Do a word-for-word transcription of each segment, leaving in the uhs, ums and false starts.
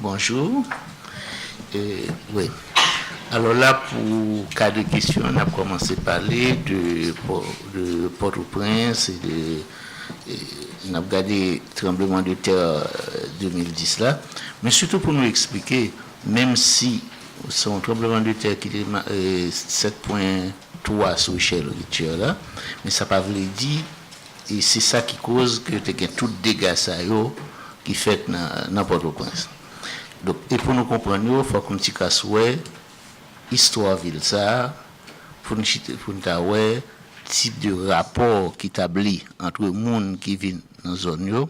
Bonjou. E, wi. Alò la, pou kad kesyon, n ap kòmanse pale de Pò-, de Pòtoprens e de, e, n ap gade tranbleman de tè, e, de mil dis la. Men sitou pou nou eksplike, menm si se yon tranbleman de tè ki te ma-, e, sèt pwen twa sou echèl Richter la, men sa pa vle di, e se sa ki koz ke te gen tout dega sa yo ki fèt nan, nan Pòtoprens. Donk, e pou nou konprann yo, fòk yon ti kras wè istwa vil sa a, pou n chita, pou n ta wè tip de rapò ki tabli ant moun ki vin nan zòn yo,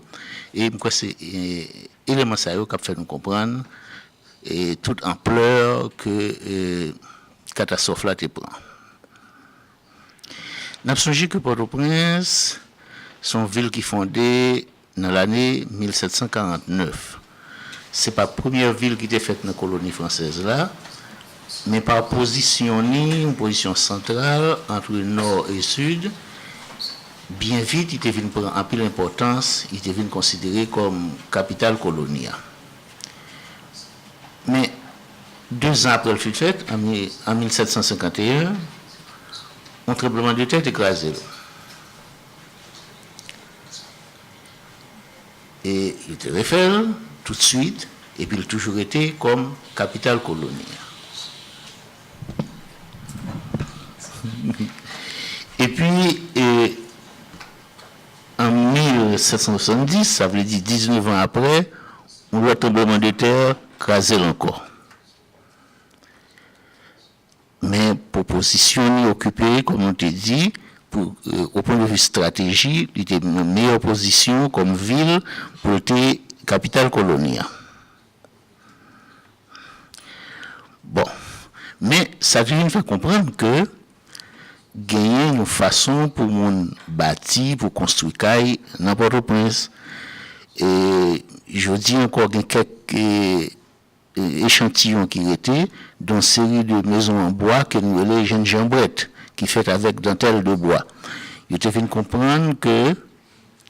e m kwè se, e, eleman sa yo k ap fè nou konprann, e, tout anplè ke, e, katastwòf la te pran. N ap sonje ke Pòtoprens se yon vil ki fonde nan lane mil sèt san karant nèf. Se pa premyè vil ki te fèt nan koloni fransèz la, men pa pozisyon ni, yon pozisyon santral ant nò e sid, byen vit, li te vin pran anpil enpòtans, li te vin konsidere kòm kapital koloni a. Men, de zan apre l fin fèt, an mi-, an mil sèt san senkanteyen, yon tranbleman de tè te kraze l. E yo te refè l toutswit, epi l toujou rete kòm kapital koloni a. Epi, e, an mil sèt san swasanndis, sa vle di diznèf an apre, yon lòt tranbleman de tè kraze l ankò. Men pou pozisyon li okipe, kòm nou te di, pou, e, o pwen de vi estrateji, li te nan meyè pozisyon kòm vil pou l te kapital koloni a. Bon, men sa te vin fè konprann ke genyen yon fason pou moun bati, pou konstwi kay nan Pòtoprens. E jodi ankò, gen kèk, e, e, echantiyon ki rete, de yon seri de mezon an bwa ke nou rele jennjanbrèt, ki fèt avèk dantèl de bwa. Yo te vin konprann ke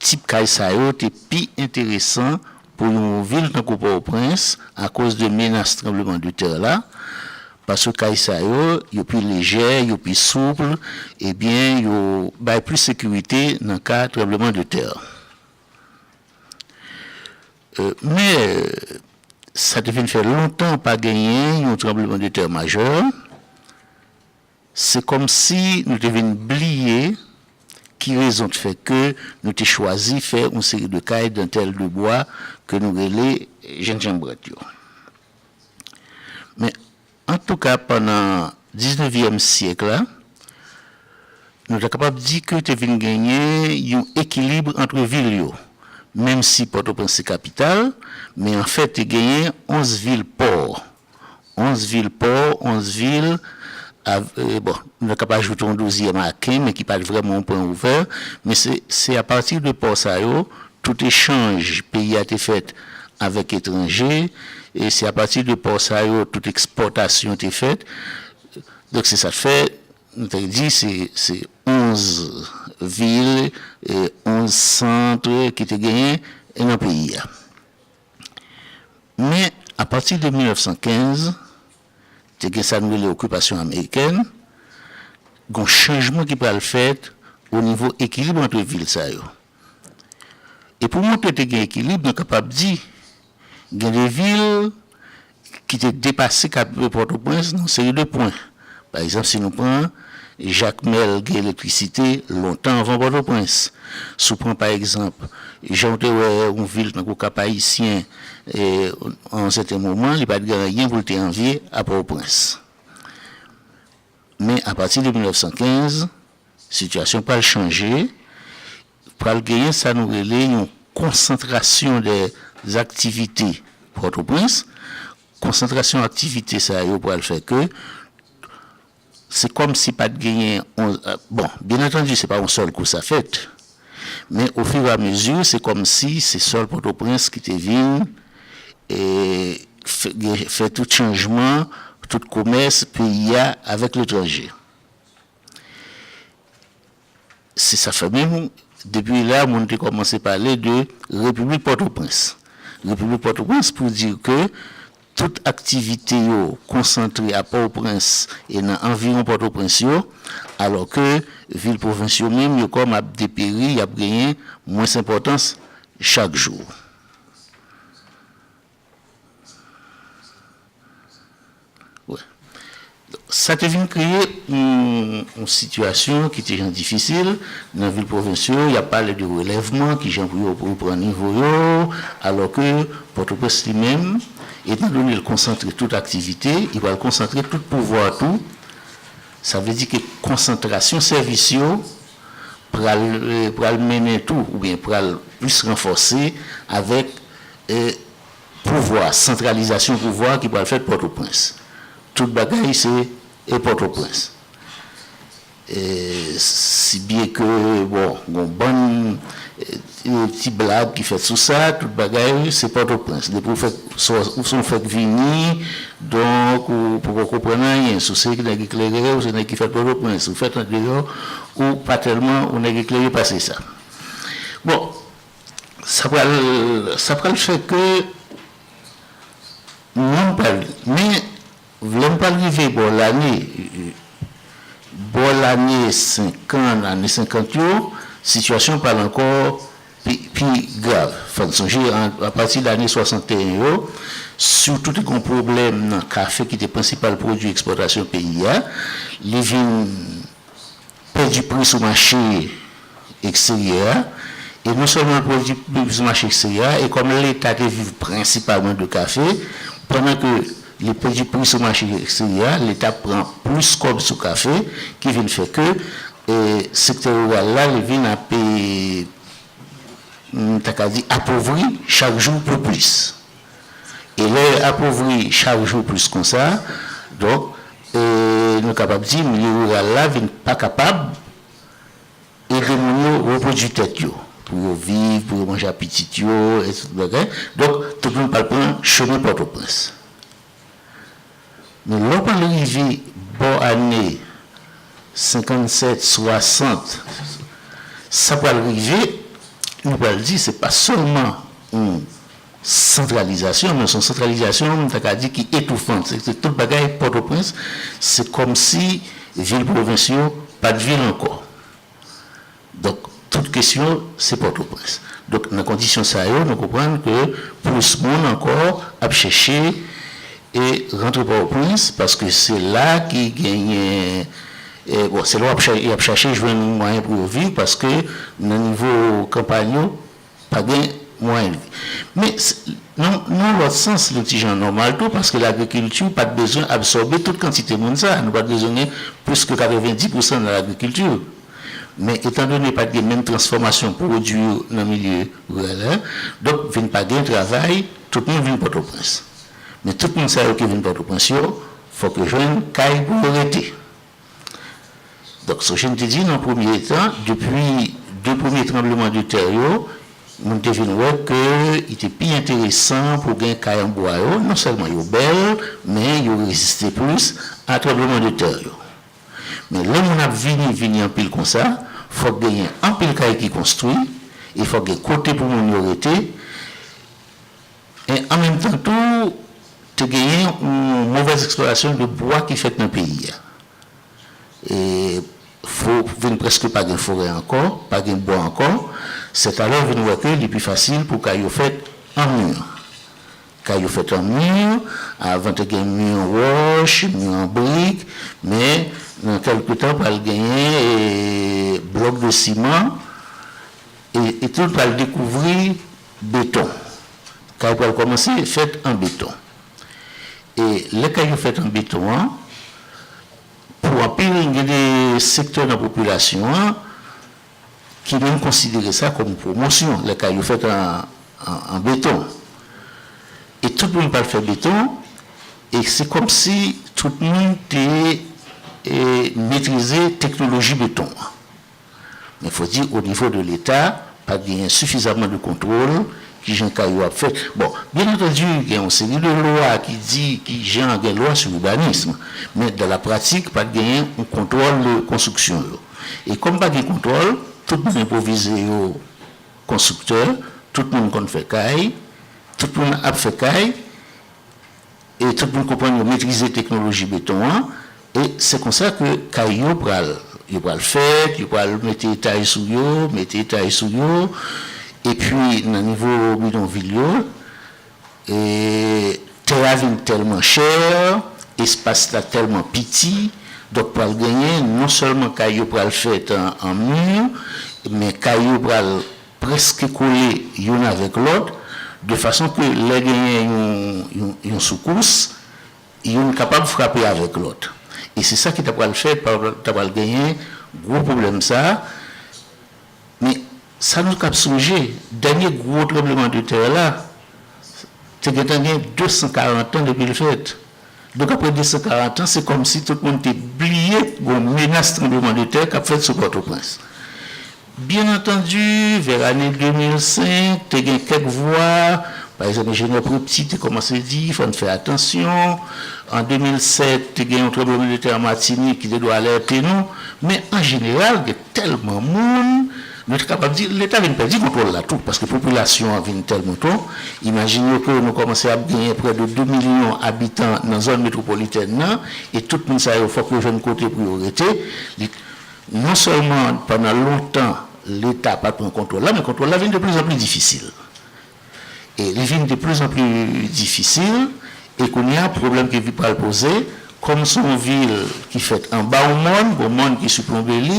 tip kay sa yo te pi enteresan pou yon vil tankou Pòtoprens akoz de menas tranbleman de tè la, paske kay sa yo, yo pi lejè, yo pi soup, ebyen, yo bay plis sekirite nan ka tranbleman de tè. E, men, sa te vin fè lontan pa genyen yon tranbleman de tè majè. Se kòmsi nou te vin bliye ki rezon t fè ke nou te chwazi fè yon seri de kay dantèl de bwa ke nou rele jennjanbrèt yo. Men, antouka, pandan diznevyèm syèk la, nou ta kapab di ke te vin genyen yon ekilib ant vil yo. Menm si Pòtoprens se kapital, men anfèt, te genyen onz vil pò. Onz vil pò, onz vil, av-, e, bon, nou ta kapab ajoute yon douzyèm Aken, men ki pa t vrèman yon pwen ouvè, men se, se apati de pò sa yo, tout echanj peyi a te fèt avèk etranje, e se apati de pò sa yo, tout ekspòtasyon te fèt. Donk, se sa k fè, nou te di, se, se onz vil, e onz sant ki te genyen nan peyi a. Men, apati de mil nèf san kenz, te gen sa nou rele okipasyon amerikèn, gen yon chanjman ki pral fèt o nivo ekilib ant vil sa yo. E pou montre te gen ekilib, nou kapab di, gen de vil ki te depase kap-, Pòtoprens nan yon seri de pwen. Pa egzanp, si nou pran Jakmèl, gen elektrisite lontan anvan Pòtoprens. Si w pran, pa egzanp, jan w te wè yon vil tankou Kap Ayisyen, e, a yon sèten moman, li pa t gen anyen pou l te anvye a Pòtoprens. Men apati de mil nèf san kenz, sitiyasyon pral chanje, pral genyen sa nou rele yon konsantrasyon dè aktivite Pòtoprens. Konsantrasyon aktivite sa yo pral fè ke se kòmsi pa t genyen yon, bon, byen antandi, se pa yon sèl kou sa fèt, men ofiramezu, se kòmsi se sèl Pòtoprens ki te vin, e, fè, fè tout chanjman, tout komès peyi a avèk letranje. Se sa fè menm, depi la, moun te kòmanse pale de Repiblik Pòtoprens. Repiblik Pòtoprens pou di ke tout aktivite yo konsantre a Pòtoprens e nan anviwon Pòtoprens yo, alò ke vil pwovens yo menm, yo kòm ap deperi, y ap genyen mwens enpòtans chak jou. Wè. Sa te vin kreye yon, yon sitiyasyon ki te jan difisil nan vil pwovens yo. Y ap pale de relèvman, ki jan pou yo reprann nivo yo, alò ke Pòtoprens li menm, etan done l konsantre tout aktivite, li pral konsantre tout pouvwa tou. Sa vle di ke konsantrasyon sèvis yo pral, eh, pral mennen tou, oubyen pral plis ranfòse avèk, eh, pouvwa, santralizasyon pouvwa ki pral fèt Pòtoprens. Tout bagay se e Pòtoprens. E, si byen ke, bon, gon bann, e, e, ti blag ki fèt sou sa, tout bagay se Pòtoprens. Depi w fèk, sou, sou fèk vini, donk, ou poko konprann anyen. Si w se nèg eklere, ou se nèg ki fèt Pòtoprens. Ou fèt andeyò, ou pa tèlman yon nèg eklere pase sa. Bon, sa pral, sa pral fè ke moun pral, men lè m pral rive bò lane, bò lane senkant, ane senkant yo, sitiyasyon pral ankò pi, pi grav. Fò n sonje, an, apati lane swasanteyen yo, sitou te gon pwoblèm nan kafe ki te prensipal pwodui ekspòtasyon peyi a, li vin pèdi pri sou mache eksteryè a, e non sèlman l pèdi pri sou mache eksteryè a, e kòm Leta te viv prensipalman de kafe, pandan ke li pèdi pri sou mache eksteryè a, Leta pran plis kòb sou kafe, ki vin fè ke, e, sektè riral la, li vin ap, e, m ta ka di, apovri chak jou pi plis. E lè l apovri chak jou plis konsa, donk, e, nou kapab di milye riral la vin pa kapab ede moun yo repwodui tèt yo, pou yo viv, pou yo manje a pitit yo, et cetera. Donk, tout moun pral pran chemen Pòtoprens. Men lè w pral rive bò ane senkannsèt, swasant, sa pral rive, nou pral di, se pa sèlman yon santralizasyon, men se yon santralizasyon, m ta ka di, ki etoufant. Se, se tout bagay Pòtoprens, se kòmsi vil pwovens yo pa t vil ankò. Donk, tout kesyon, se Pòtoprens. Donk, nan kondisyon sa yo, nou konprann ke plis moun ankò ap chèche e rantre Pòtoprens, paske se la ki genyen, e, bon, se la y ap cha-, y ap chache jwenn mwayen pou yo viv, paske nan nivo kanpay yo, pa gen mwayen viv. Men, s-, nan, nan lòt sans, yon ti jan nòmal tou, paske lagrikilti pa t bezwen absòbe tout kantite moun sa. Nou pa t bezwen gen plis ke katrevenndis pousan nan lagrikilti. Men, etan done pa t gen menm transfòmasyon pwodui yo nan milye riral la, donk, vin pa gen travay, tout moun vin Pòtoprens. Men tout moun sa yo ki vin Pòtoprens yo, fòk yo jwenn kay pou yo rete. Donk, sonje m te di, nan premye tan, depi de premye tranbleman de tè yo, moun te vin wè ke li te pi enteresan pou gen kay an bwa yo, non sèlman yo bèl, men yo reziste plis a tranbleman de tè yo. Men lè moun ap vini, vini anpil konsa, fòk genyen anpil kay ki konstwi, e fòk gen kote pou moun yo rete, e an menm tan tou, te genyen yon movèz eksplwatasyon de bwa ki fèt nan peyi a. E fo-, vin prèske pa gen forè ankò, pa gen bwa ankò, sètalè w vin wè ke li pi fasil pou kay yo fèt an mi. Kay yo fèt an mi, avan te gen mi an wòch, mi an brik, men nan kèlke tan pral genyen, e, blòk de siman, e, e tout pral dekouvri beton. Kay pral kòmanse fèt an beton. E lè kay yo fèt an beton an, pou anpil, gen de sektè nan popilasyon an ki menm konsidere sa kòm pwomosyon, lè kay yo fèt an, an, an beton. E tout moun pral fè beton, e se kòmsi tout moun te, e, metrize teknoloji beton an. Men fò di, o nivo de Leta, pa t genyen sifizaman de kontwòl kijan kay yo ap fèt. Bon, byen antandi, gen yon seri de lwa ki di kijan, gen lwa sou urbanism, men dan la pratik, pa t genyen yon kontwòl de konstriksyon yo. E kòm pa gen kontwòl, tout moun enpwovize yo konstriktè, tout moun konn fè kay, Tout moun ap fè kay, e tout moun konprann yo metrize teknoloji beton an, e se konsa ke kay yo pral, yo pral fèt, yo pral mete etay sou yo, mete etay sou yo, epi nan nivo bidonvil yo, e tè a vin tèlman chè, espas la tèlman piti, donk pral genyen non sèlman kay yo pral fèt an, an mi, men kay yo pral prèske kole youn avèk lòt, de fason ke lè genyen yon, yon, yon soukous, youn kapab frape avèk lòt. E se sa ki ta pral fè, ta pral genyen gwo pwoblèm sa a. Men sa nou kab sonje, dènye gwo tranblemanntè la, te gentan gen de san karant an depi l fèt. Donk, apre de san karant an, se kòmsi tout moun te bliye gon menas tranblemanntè k ap fèt sou Pòtoprens. Byen antandi, vè ane de mil senk, te gen kèk vwa, pa egzanp, enjenyè Prepti te kòmanse di, fò n fè atansyon. An de mil sèt, te gen yon tranblemanntè an Matinik ki te dwe alète nou. Men, an jeneral, gen tèlman moun, nou te kapab di, Leta vin pèdi kontwòl la tou, paske popilasyon an vin tèlman twòp. Imajine ke nou kòmanse ap genyen prè de de milyon abitan nan zòn metwopolitèn nan, e tout moun sa yo, fòk yo jwenn kote pou yo rete. Li, non sèlman pandan lontan, Leta pa t pran kontwòl la, men kontwòl la vin de pli zan pli difisil. E li vin de pli zan pli difisil, e kounye a, pwoblèm ki pral poze, kòm se yon vil ki fèt anba yon mòn, gon mòn ki siplonbe li,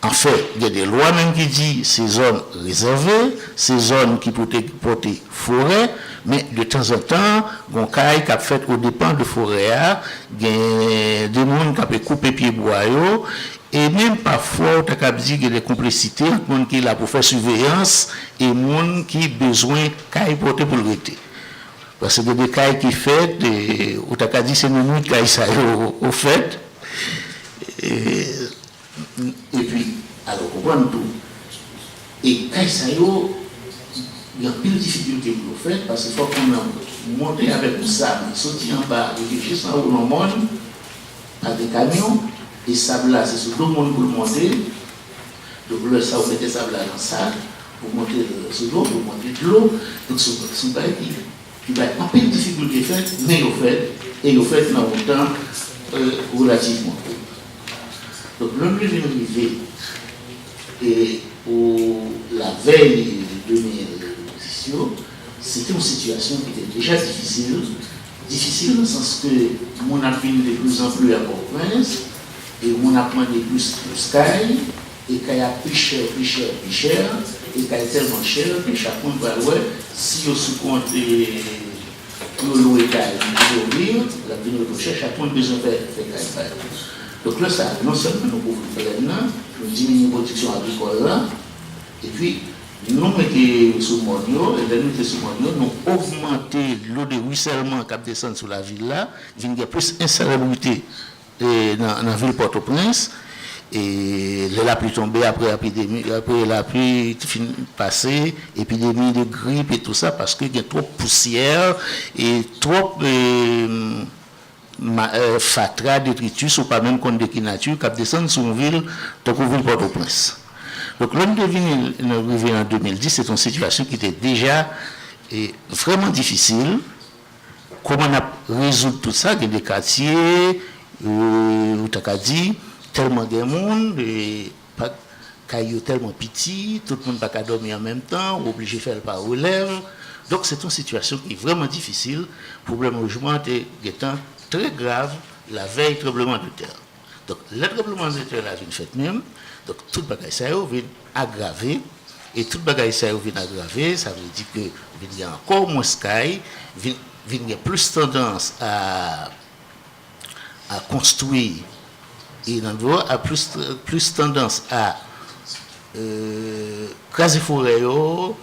anfen, gen de lwa menm ki di se zòn rezève, se zòn ki pou te pòte forè, men de tanzantan, gon kay k ap fèt o depan de forè a, gen de moun k ap koupe pye bwa yo, e menm pafwa ou ta kab di gen de konplisite ant moun ki la pou fè siveyans e moun ki bezwen kay pòte pou l rete. Paske gen de kay ki fèt, e, ou ta ka di se nan nwit kay sa yo fèt. E, epi, alò, konprann tou, e kay sa yo, gen anpil difikilte pou yo fèt, paske fòk moun nan monte avèk yon sab, soti anba, rive jis anwo nan mòn, pa gen kamyon, e sab la, se sou do moun pou l monte. Donk, lè sa, ou mete sab la nan sak, ou monte l sou do, ou monte dlo. Donk, se, se yon bagay ki, ki bay anpil difikilte fèt, men yo fèt, e yo fèt nan yon tan, e, relativman kout. Donk, lè nou vin rive, e, o lavèy de mil dis yo, se te yon sitiyasyon ki te deja difisil. Difisil nan sans ke moun ap vin de pli zan pli a Pòtoprens, e moun ap mande plis, plis kay, e kay ap pi chè, pi chè, pi chè, e kay tèlman chè ke chak moun pral wè si yo sou kont, e, pou yo lwe kay, pou yo viv, l ap vin twò chè, chak moun bezwen fè, fè kay pa yo. Donk, lè sa, non sèlman nou kouvri plèn nan, nou diminye pwodiksyon agrikòl la, epi nou mete yo sou mòn yo, e lè nou mete sou mòn yo, nou ogmante dlo de wisèlman k ap desann sou lavil la, vin gen plis ensalebrite, e, nan, nan vil Pòtoprens. E lè lapli tonbe, apre epidemi, apre lapli fin pase, epidemi de grip e tou sa, paske gen twòp pousyè e twòp, e, ma-, e, fatra, detritus, ou pa menm konn de ki nati, k ap desann sou yon vil tankou vil Pòtoprens. Donk, lè n te vini, nou rive an de mil dis, se te yon sitiyasyon ki te deja, e, vrèman difisil. Kòman n ap rezoud tout sa? Gen de katye, e, ou ta ka di, tèlman gen moun, e, pa, kay yo tèlman piti, tout moun pa ka dòmi an menm tan, ou oblije fè l pa relèv. Donk, se te yon sitiyasyon ki vrèman difisil. Pwoblèm lojman an te gentan trè grav lavèy tranblemanntè a. Donk, lè tranblemanntè la vin fèt menm, donk, tout bagay sa yo vin agrave, e tout bagay sa yo vin agrave, sa vle di ke vin gen ankò mwens kay, vin, vin gen plis tandans a, a konstwi, e nan dlo a plis, plis tandans a, e, kraze forè yo,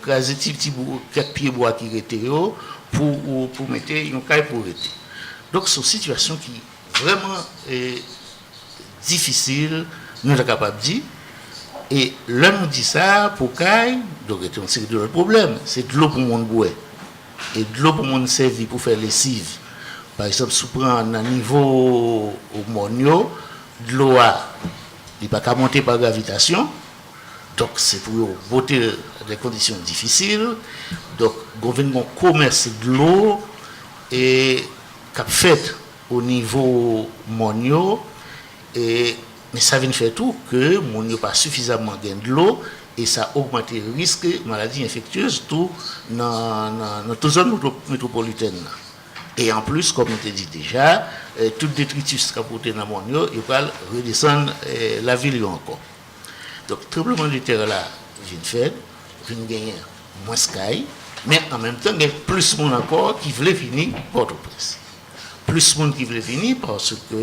kraze ti, ti bou-, kèk pye bwa ki rete yo, pou, pou, pou mete yon kay pou rete. Donk, se yon sitiyasyon ki vrèman, e, difisil, nou ta kapab di. E lè nou di sa, pou kay, donk, rete yon seri de lòt pwoblèm. Se dlo pou moun bwè. E dlo pou moun sèvi pou fè lesiv. Pa egzanp, si w pran nan nivo mòn yo, dlo a, li pa ka monte pa gravitasyon. Donk, se pou yo vote de kondisyon difisil. Donk, gon vin gon komès dlo e k ap fèt o nivo mòn yo. E, men sa vin fè tou ke moun yo pa sifizamman gen dlo e sa ogmante risk maladi enfektyez tou nan, nan, nan tout zòn metwo- metwopolitèn nan. E anplis, kòm nou te di deja, eh, tout detritis k ap wote nan mòn yo, yo pral redesann eh, lavil yo ankò. Donk, tranblemanntè la vin fèt, vin genyen mwens kay, men an menm tan, gen plis moun ankò ki vle vini Pòtoprens. Plis moun ki vle vini, paske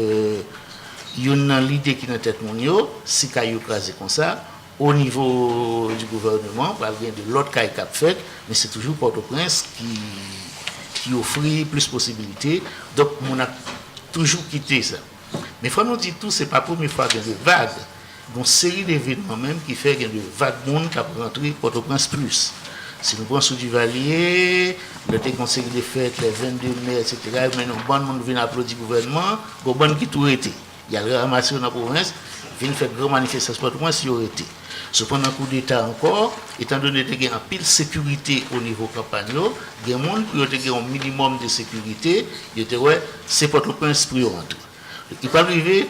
youn nan lide ki nan tèt moun yo, si kay yo kraze konsa, o nivo di gouvènman, pral gen de lòt kay k ap fèt, men se toujou Pòtoprens ki, ki ofri plis posibilite. Donk, moun ap toujou kite sa. Men fò nou di tou, se pa premye fwa gen de vag. Gon seri de evènman menm ki fè gen de vag moun k ap rantre Pòtoprens plis. Si nou pran sou Divalye, lè te gon seri de fèt, lè vennde mè, etsetera, yo mennen yon bann moun vin aplodi gouvènman, gon bann ki tou rete. Y al ranmase yo nan pwovens, vin fè gran manifestasyon Pòtoprens, yo rete. Sepandan, koudeta ankò, etandone te gen anpil sekirite o nivo kanpay yo, gen moun pou yo te gen yon minimòm de sekirite, yo te wè se Pòtoprens pou yo rantre. Li pral rive,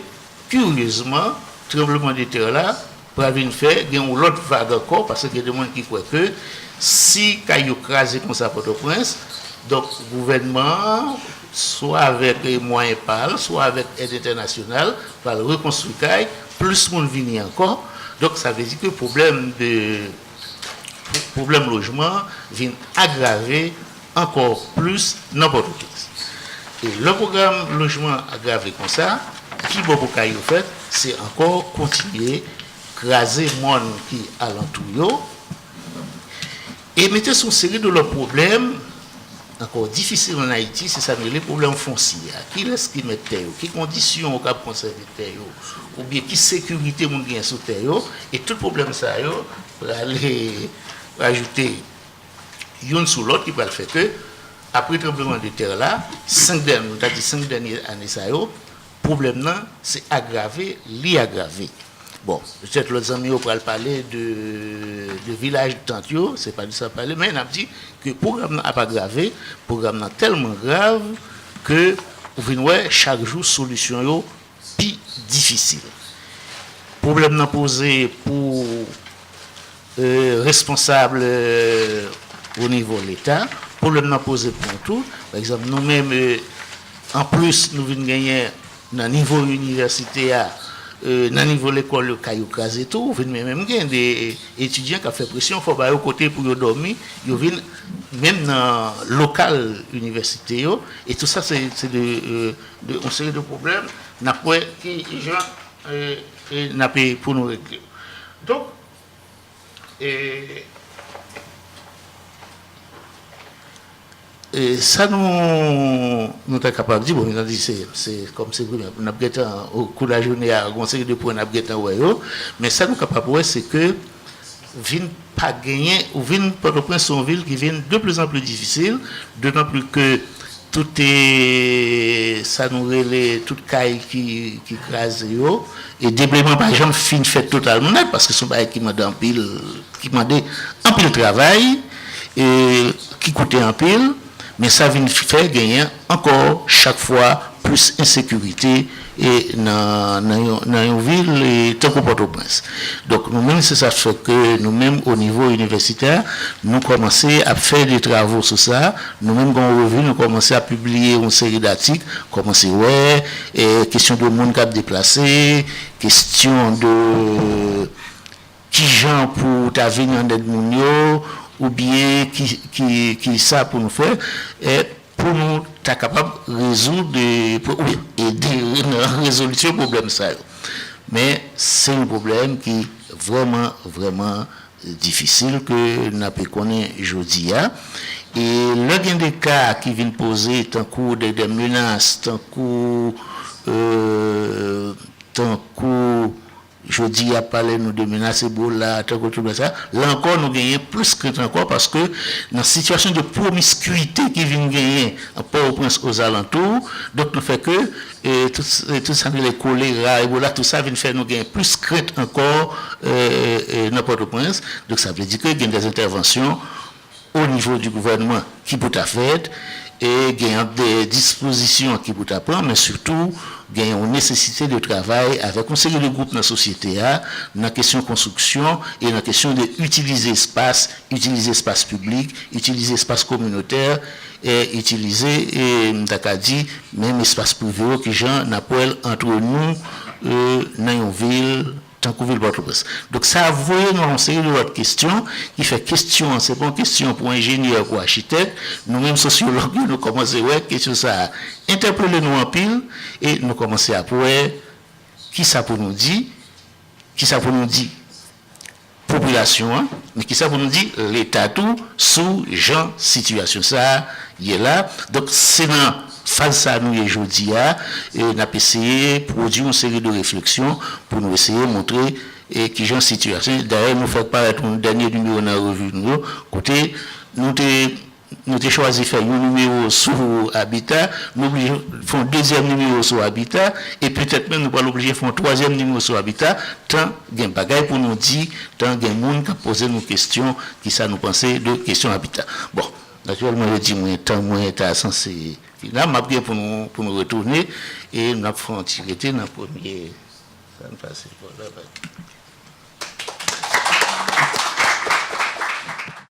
kiryezman, tranblemanntè la pral vin fè gen yon lòt vag ankò, paske gen de moun ki kwè ke si kay yo kraze konsa Pòtoprens, donk gouvènman an, swa avèk mwayen pa l, swa avèk èd entènasyonal, pral rekonstwi kay, plis moun vini ankò. Donk, sa vle di ke pwoblèm de pwoblèm lojman vin agrave ankò plis nan Pòtoprens. E lè pwogram lojman agrave konsa, ki bò pou kay yo fèt, se ankò kontinye kraze mòn ki alantou yo, e mete sou yon seri de lòt pwoblèm ankò difisil ann Ayiti, se sa n rele pwoblèm fonsye a. Kilès ki mèt tè yo? Ki kondisyon yo kab konsève tè yo? Oubyen ki sekirite moun genyen sou tè yo? E tout pwoblèm sa yo prale rajoute youn sou lòt ki pral fè ke, apre tranblemanntè la, senk dèn-, nou ta di senk dènye ane sa yo, pwoblèm nan se agrave, li agrave. Bon, petèt lòt zanmi yo pral pale de, de vilaj tant yo, se pa de sa pale, men n ap di ke pwogram nan ap agrave, pwogram nan tèlman grav ke ou vin wè chak jou solisyon yo pi difisil. Pwoblèm nan poze pou eh, responsab eh, o nivo Leta, pwoblèm nan poze pou nou tou. Pa egzanp, nou menm, eh, anplis, nou vin genyen nan nivo inivèsite a, eh, nan nivo lekòl yo, kay yo kraze tou, ou vin menm, menm gen de etidyan k ap fè presyon, fò ba yo kote pou yo dòmi, yo vin menm nan lokal inivèsite yo, e tou sa se, se de, eh, de, yon seri de pwoblèm, n ap wè ki jan, eh, eh, n ap, eh, pou nou regle. Donk, E, e sa nou, nou ta kapab di, bon, nou di se, se kòm se premye, n ap gentan, o kou lajounen a, gon seri de pwen n ap gentan wè yo, men sa nou kapab wè, se ke vin pa genyen, ou vin Pòtoprens se yon vil ki vin de plus en plus difisil, dotan plis ke tout e, sa nou rele, tout kay ki, ki kraze yo, e deblèman pa janm fin fèt totalman nèt, paske se yon bagay ki mande anpil, ki mande anpil travay, e ki koute anpil, men sa vin fè genyen ankò chak fwa plis ensekirite e nan, nan yon, nan yon vil, e tankou Pòtoprens. Donk, nou menm, se sa k fè ke nou menm, o nivo inivèsitè, nou kòmanse ap fè de travo sou sa. Nou menm, gen yon revi, nou kòmanse ap pibliye yon seri datik, kòmanse wè, e, kesyon de moun k ap deplase, kesyon de kijan pou ta vini an èd moun yo, oubyen ki, ki, ki sa pou nou fè, e, pou nou ta kapab rezoud, e, pou, oubyen ede nan rezolisyon pwoblèm sa yo. Men, se yon pwoblèm ki vrèman, vrèman difisil ke n ape konnen jodi a. E lè gen de ka ki vin poze, tankou de, de menas, tankou, e, tankou Jodi y ap pale nou de menas Ebola, tankou tout bagay sa, la ankò nou genyen plis krent ankò paske nan sitiyasyon de pwomiskwite ki vin genyen an Pòtoprens ozalantou, donk nou fè ke e, tout, e, tout sa nou rele kolera, Ebola, tout sa vin fè nou gen plis krent ankò e, e, nan Pòtoprens. Donk sa vle di ke gen de entèvansyon o nivo di gouvènman ki pou ta fèt, e gen de dispozisyon ki pou ta pran, men sitou gen yon nesesite de travay avèk yon seri de gwoup nan sosyete a, nan kesyon konstriksyon e nan kesyon de itilize espas, itilize espas piblik, itilize espas kominotè, e itilize, e, m ta ka di, menm espas prive yo, kijan n ap wè l antre nou e, nan yon vil tankou vil Pòtoprens. Donk sa voye nou a yon seri de lòt kesyon ki fè kesyon an se pa yon kesyon pou enjenyè, pou achitèk. Nou menm sosyològ yo, nou kòmanse wè kesyon sa a entèpele nou anpil e nou kòmanse ap wè kisa pou nou di, kisa pou nou di popilasyon an, men kisa pou nou di Leta tou sou jan sitiyasyon sa a ye la. Donk se nan faz sa a nou ye jodi a, e n ap eseye pwodui yon seri de refleksyon pou nou eseye montre e kijan sitiyasyon. Dayè nou fèk parèt yon dènye nimewo nan revi nou yo, kote nou te nou te chwazi fè yon nimewo sou abita, nou oblije fè yon dezyèm nimewo sou abita, e petèt menm nou pral oblije fè yon twazyèm nimewo sou abita, tan gen bagay pou nou di, tan gen moun k ap poze nou kesyon, kisa nou panse de kesyon abita. Bon, natirèlman yo di mwen tan mwen ta sanse fin la, m ap gen pou nou, pou nou retounen, e n ap fè yon ti rete nan premye, sa n pase, bon, la,